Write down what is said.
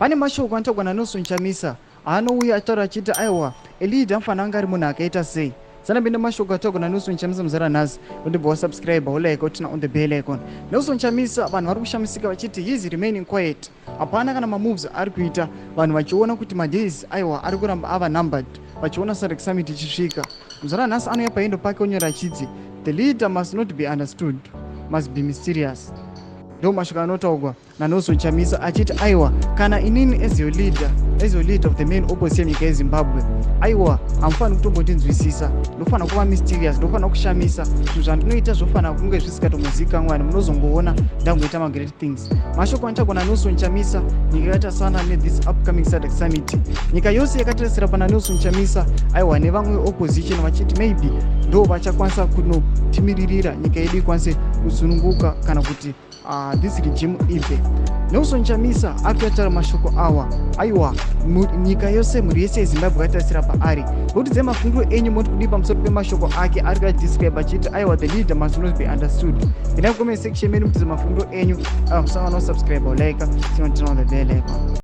Pane mashoko anotaurwa naNelson Chamisa aanouya achitaura achiti aiwa, a leader anofanira kunge ari munhu akaita sei. Sanapinda mashoko ataurwa naNelson Chamisa muzara nhasi, undibva wasubscribe, wolike, woturn on the bell icon. Nelson Chamisa, vanhu vari kushamisika vachiti he is remaining quiet, hapana kana mamoves ari kuita, vanhu vachiona kuti madays aiwa ari kuramba ava numbered, vachiona SADC summit ichisvika. Muzara nhasi anouya paendo pake onyora achidzi, "The leader must not be understood, must be mysterious." Ndo mashoko anotaurwa naNelson Chamisa achiti aiwa, kana inini as your leader, as your leader of the main opposition nyika yeZimbabwe, aiwa, hamufaniri kutombondinzwisisa, ndofanira kuva mysterious, ndofanira kushamisa. Zvinhu zvandinoita zvofanira kunge zvisikatombozivikanwa, munozongoona ndangoita magreat things. Mashoko anotaurwa naNelson Chamisa, nyika yakatasana nethis upcoming SADC summit, nyika yose yakatarisira pana Nelson Chamisa, aiwa, nevamwe opposition, vachiti maybe ndo vachakwanisa kunotimiririra nyika yedu ikwanise kusununguka kana kuti this regime ibve. Nelson Chamisa ari kuyataura mashoko awa, aiwa, nyika yose, mhuri yese yeZimbabwe yakatarisira paari. Nokuti mafungiro enyu, moti kudii pamusoro pemashoko ake ari kuyadescribe achiti aiwa, the leader must not be understood? Pinai comment section menu mutize mafungiro enyu. Musangano, subscribe, like, turn on the bell icon.